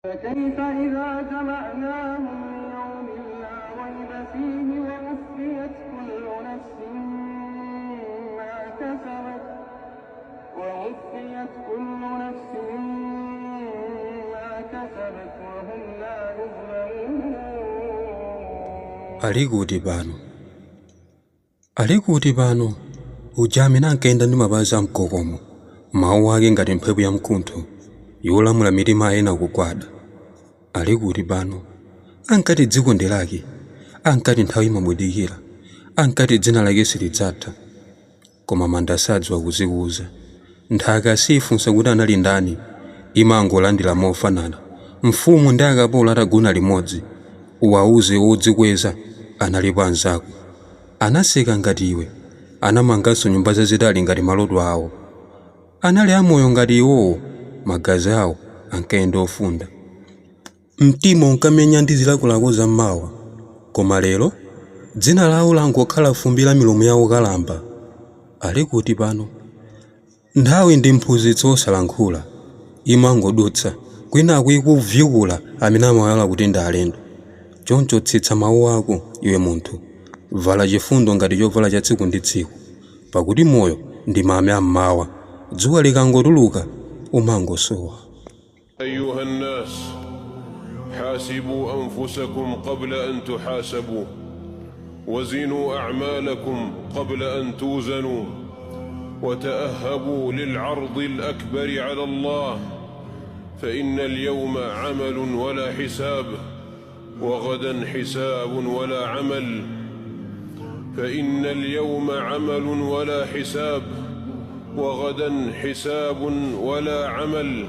فكيف إذا جمعناهم ليوم لا ريب فيه ووفيت كل نفس ما كسبت ووفيت كل نفس ما كسبت وهم لا يظلمون. Ali kuti pano? Ali kuti pano uja amene ankayenda ndi mapazi amkokomo, mawu ake ngati mphepo yamkuntho yolamula mitima ena kugwada? Ali kuti pano? Ankati dziko ndi lake, ankati nthawi imamudikira, ankati dzina lake silidzatha. Koma manda sadziwa kuzikuza. Nthaka sifunsa kuti anali ndani, imangolandira mofanana mfumu ndi akapolo atagona limodzi. Uwauze wodzikweza, analipo anzako anaseka ngati iwe, anamanganso nyumba zazitali ngati maloto awo. Anali amoyo ngati iwowo, magazi awo ankayenda ofunda, mtima unkamenya ndi zilakolako zam'mawa. Koma lero dzina lawo langokhala fumbi la milomo yawo kalamba. Ali kuti pano? Nthawi ndi mphunzitsi wosalankhula, imangodutsa kwinaku ikuvyukula amene amawala kuti ndi alendo. Choncho tsitsa mawu ako, iwe munthu, vala chifundo ngati chovala cha tsiku ndi tsiku, pakuti moyo ndi mame am'mawa, dzuwa likangotuluka umangosowa. أيها الناس، حاسبوا أنفسكم قبل أن تحاسبوا، وزنوا أعمالكم قبل أن توزنوا، وتأهبوا للعرض الأكبر على الله، فإن اليوم عمل ولا حساب، وغدا حساب ولا عمل. فإن اليوم عمل ولا حساب، وغدا حساب ولا عمل.